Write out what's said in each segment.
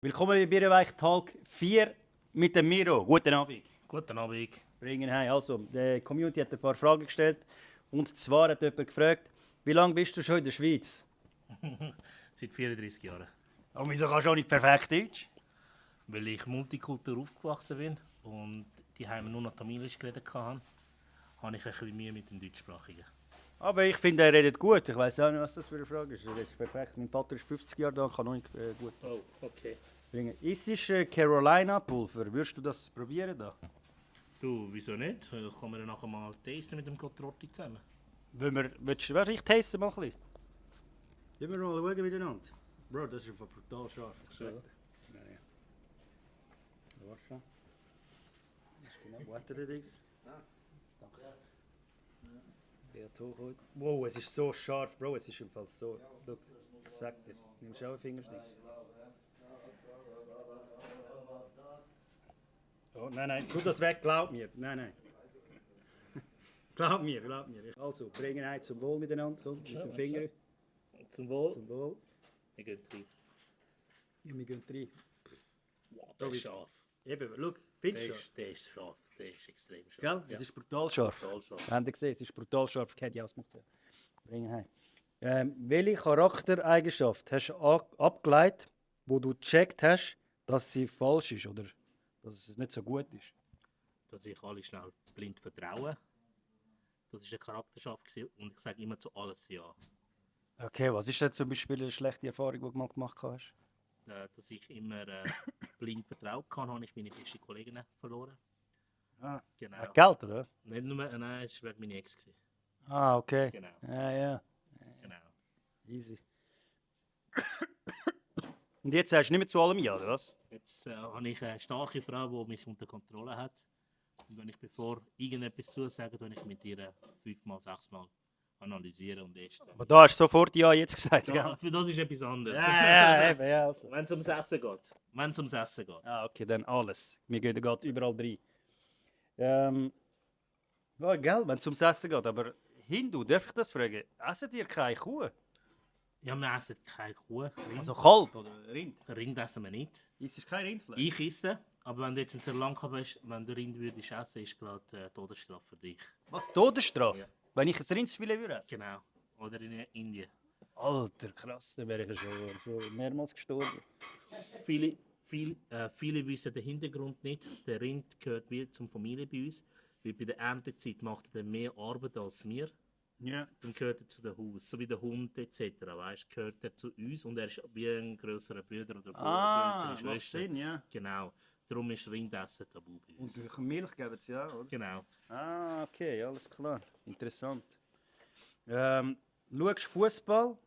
Willkommen bei Bierweich Talk 4 mit dem Miro. Guten Abend. Guten Abend. Bringen heim. Also, die Community hat ein paar Fragen gestellt. Und zwar hat jemand gefragt, wie lange bist du schon in der Schweiz? Seit 34 Jahren. Und wieso kannst du auch nicht perfekt Deutsch? Weil ich Multikultur aufgewachsen bin und die haben nur noch Tamilisch geredet haben, habe ich ein bisschen Mühe mit dem Deutschsprachigen. Aber ich finde, er redet gut. Ich weiß auch nicht, was das für eine Frage ist. Er redet perfekt. Mein Vater ist 50 Jahre da, kann auch nicht gut Oh, okay. bringen. Ist Carolina Pulver? Würdest du das probieren da? Du, wieso nicht? Kommen wir dann nachher mal testen mit dem Cotrotti zusammen? Warte, ich taste mal ein bisschen. Wollen wir mal schauen miteinander? Bro, das ist einfach brutal scharf. Ich sag dir. Naja. Warte schon. Das ist genau. Wo hat er denn das? Danke. Wird hoch heute. Wow, es ist so scharf, Bro. Es ist im Fall so. Look, ich sag dir. Nimmst du auch einen Fingerschnitz? Oh, nein, tu das weg, glaub mir. Nein. glaub mir. Also, bringen ein zum Wohl miteinander. Komm, mit dem Finger. Zum Wohl. Zum Wohl. Wir gehen rein. Ja, wir gehen rein. Wow, der ist scharf. Eben, schau, findest du das? Der ist scharf. Der ist extrem scharf. Gell? Ja. Es ist brutal scharf. Total scharf. Habt ihr gesehen, es ist brutal scharf. Kennt ihr ausmacht. Bringen heim. Welche Charaktereigenschaft hast du abgeleitet, wo du gecheckt hast, dass sie falsch ist oder dass es nicht so gut ist? Dass ich alle schnell blind vertraue. Das war eine Charakterschaft gewesen und ich sage immer zu alles ja. Okay, was ist denn zum Beispiel eine schlechte Erfahrung, die du mal gemacht hast? Dass ich immer blind vertraut kann, habe ich meine besten Kollegen verloren. Ah. Genau. Geld, oder was? Nicht nur, nein, es war wegen meiner Ex. Gewesen. Ah, okay. Genau. Ja. Genau. Easy. Und jetzt sagst du nicht mehr zu allem ja, oder was? Jetzt habe ich eine starke Frau, die mich unter Kontrolle hat. Und wenn ich bevor irgendetwas zusage, tue ich mit ihr 5-mal, 6-mal analysieren und testen. Aber da hast du sofort ja jetzt gesagt, Ja, gell? für das ist etwas anderes. Ja, eben, ja. Also. Wenn es ums Essen geht. Ah, okay, dann alles. Wir gehen gerade überall rein. Ja, gell, wenn es ums Essen geht. Aber Hindu, darf ich das fragen? Essen ihr keine Kuh? Ja, wir essen keine Kuh. Rind. Also Kalb oder Rind? Rind essen wir nicht. Ist kein Rindfleisch? Ich esse, aber wenn du jetzt in Sri Lanka bist, wenn du Rind würdest essen, ist gerade Todesstrafe für dich. Was? Todesstrafe? Ja. Wenn ich ein Rindsfilet würde essen? Genau. Oder in Indien. Alter, krass, dann wäre ich schon mehrmals gestorben. Viele wissen den Hintergrund nicht. Der Rind gehört wieder zum Familie bei uns. Weil bei der Erntezeit macht er mehr Arbeit als wir. Ja. Dann gehört er zu dem Haus. So wie der Hund etc. Weißt, gehört er zu uns und er ist wie ein grösserer Bruder oder größere Macht Schwester. Sinn, ja. Genau. Darum ist Rindessen tabu bei uns. Und Milch geben sie ja, oder? Genau. Ah, okay, alles klar. Interessant. Schaust du Fußball?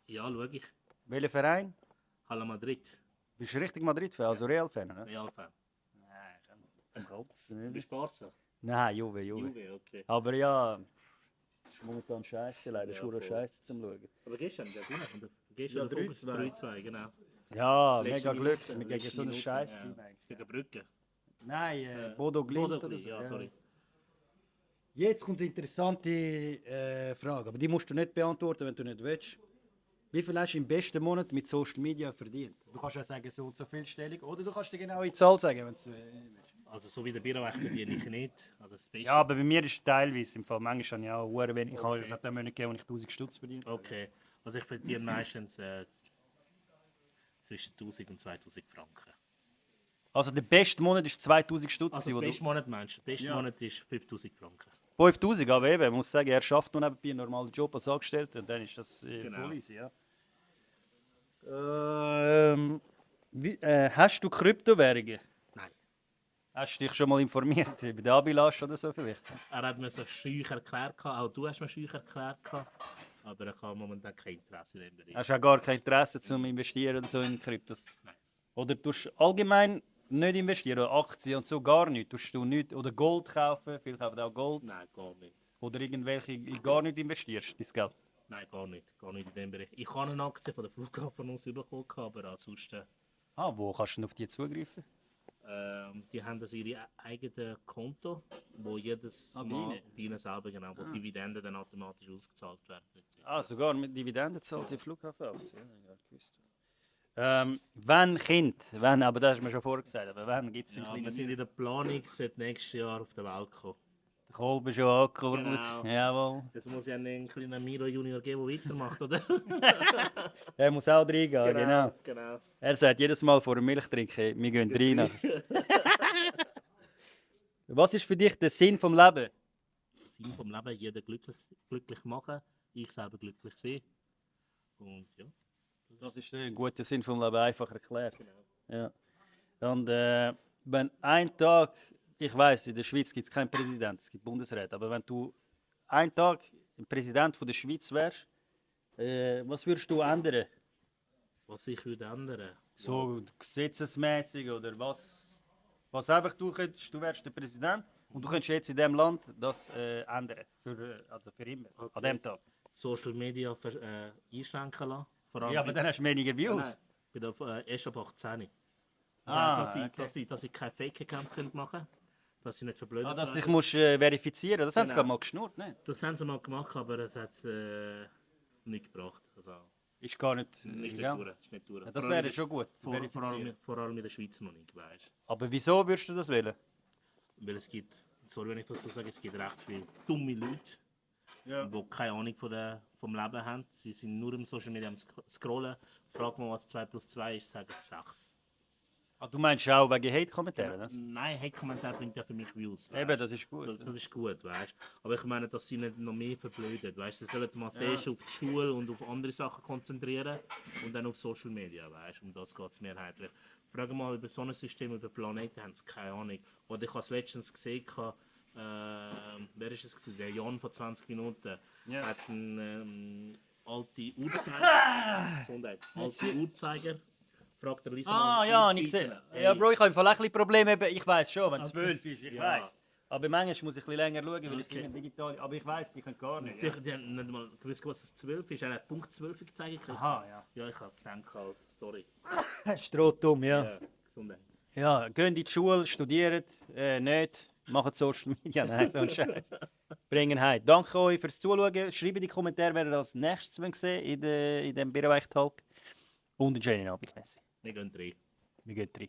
Ja, schau ich. Welcher Verein? Hala Madrid. Bist du richtig Madrid-Fan, also Real-Fan, oder? Real-Fan. Nein, zum Kopf. Du bist Barca? Nein, Juve. Juve, okay. Aber ja, ist momentan scheiße, leider. Ja, Ist schon voll. scheiße zum Schauen. Aber gestern, der gewonnen. Ja, 3-2. 3-2, genau. Ja, Letzte mega Glück. Minute, Wir gegen letzte so ein Minute, scheiß ja. Team eigentlich. Gegen Brücke. Nein, Bodo Glimt oder so. Ja, sorry. Jetzt kommt eine interessante Frage, aber die musst du nicht beantworten, wenn du nicht willst. Wie viel hast du im besten Monat mit Social Media verdient? Du kannst ja sagen, so und so viel Stellung, oder du kannst dir genau die Zahl sagen, wenn du willst. Also so wie der Bierweg verdiene ich nicht. Also das Beste. Ja, aber bei mir ist es teilweise im Fall. Manchmal habe ich auch sehr wenig. Okay. Es hat auch Monate gegeben, wo ich 1000 Stutz verdient habe. Okay. Also ich verdiene meistens zwischen 1000 und 2000 Franken. Also der beste Monat war 2000 Stutz. Also der beste Monat meinst du? Der beste Ja. Monat ist 5000 Franken. 5000, aber eben, ich muss sagen, er schafft noch nebenbei einen normalen Job als Angestellter und dann ist das Genau. voll easy, ja. Hast du Kryptowährungen? Nein. Hast du dich schon mal informiert? Bei der Abilash oder so vielleicht? Er hat mir so schüch erklärt, auch du hast mir schüch erklärt, aber ich habe momentan kein Interesse in dem Bereich. Hast du auch gar kein Interesse zum Investieren oder so in Kryptos? Nein. Oder tust du allgemein nicht investieren, oder Aktien und so gar nicht? Tust du nicht? Oder Gold kaufen, viele kaufen auch Gold. Nein, gar nicht. Oder irgendwelche in gar nicht investierst, dein Geld? Nein, gar nicht. Gar nicht in dem Bereich. Ich habe eine Aktie von der Flughafen aus bekommen, aber ansonsten, Wo kannst du denn auf die zugreifen? die haben das ihre eigene Konto, wo jedes bei Mal ihnen? bei ihnen selber genau, wo Dividenden dann automatisch ausgezahlt werden. etc. Sogar mit Dividenden zahlt die Flughafenaktien? Ja, ich gewusst. Wann Kind? Wann, aber das hast du mir schon vorgesagt. Aber wann gibt es einen Ja, wir kleinen sind in der Planung, sollte nächstes Jahr auf der Welt kommen. Der Kolben schon angekurbelt. Genau. Jawohl. Das muss ja einen kleinen Miro Junior geben, der weitermacht, oder? Er muss auch reingehen, genau. genau. Er sagt jedes Mal vor dem Milchtrinken, wir gehen rein. nachher. Was ist für dich der Sinn vom Leben? Sinn vom Leben, jeder glücklich machen, ich selber glücklich sein. Und ja. Das ist ein guter Sinn vom Leben, einfach erklärt. Genau. Ja. Und wenn ein Tag, ich weiß, in der Schweiz gibt es keinen Präsidenten, es gibt Bundesräte, aber wenn du einen Tag Präsident von der Schweiz wärst, was würdest du ändern? Was ich würde ändern? So gesetzesmäßig oder was? Was einfach du könntest, du wärst der Präsident und du könntest jetzt in diesem Land das ändern. Also für immer. An Okay. dem Tag. Social Media einschränken lassen. Vor allem Ja, aber dann hast du weniger Views. bei der erst ab 18. Ah, dass, okay. dass ich keine Fake-Accounts machen können, dass sie nicht verblödet Ah, dass du dich werden. musst, verifizieren musst. Das haben sie Genau. gerade mal geschnurrt, ne? Das haben sie mal gemacht, aber es hat nichts gebracht. Also, Ist gar nicht. ist nicht ja. durch. Ist nicht durch. Ja, das Vor allem wäre in- schon gut. Vor, verifizieren. vor allem in der Schweiz noch nicht, weißt Aber wieso würdest du das wählen? Weil es gibt, sorry wenn ich das so sage, es gibt recht viele dumme Leute, die keine Ahnung vom Leben haben. Sie sind nur im Social Media am Scrollen. Frag mal, was 2 plus 2 ist, sagen 6. Ah, du meinst auch wegen Hate-Kommentaren, ne? Nein, Hate-Kommentar bringt ja für mich Views. Eben, weißt? das ist gut. Das ist gut, weißt du. Aber ich meine, dass sie nicht noch mehr verblöden, weißt du. Sie sollen mal zuerst auf die Schule und auf andere Sachen konzentrieren und dann auf Social Media, weißt du. Um das geht es mehrheitlich. Frage mal über so ein System, über Planeten, haben sie keine Ahnung. Oder ich habe es letztens gesehen, wer ist es gewesen? Der Jan von 20 Minuten Ja. hat einen alte Uhrzeiger. Gesundheit. Alte Uhrzeiger. Fragt der Lisa Ah, mal, ja, die ich Zeiten. gesehen. Hey, Ja, Bro, ich habe im Fall auch ein bisschen Probleme. Eben, ich weiß schon, wenn es Okay. 12 ist, ich Ja. weiß. Aber manchmal muss ich ein bisschen länger schauen, weil ich Okay. immer digital. Aber ich weiß, die können gar nicht. Die, Ja. die haben nicht mal gewusst, was es 12 ist. Er hat Punkt 12 gezeigt. Aha, ja. Ja, ich habe gedacht, halt, sorry. Strohdumm, ja. Ja, Gesundheit. Ja, gehen in die Schule, studieren, nicht, machen Social Media, nein, so ein Scheiß. Bringen heim. Danke euch fürs Zuschauen. Schreibt in die Kommentare, wer ihr als nächstes sehen in diesem Bierweich-Talk. Und den schönen Abend. Messi. Wir gehen rein. Wir gehen rein.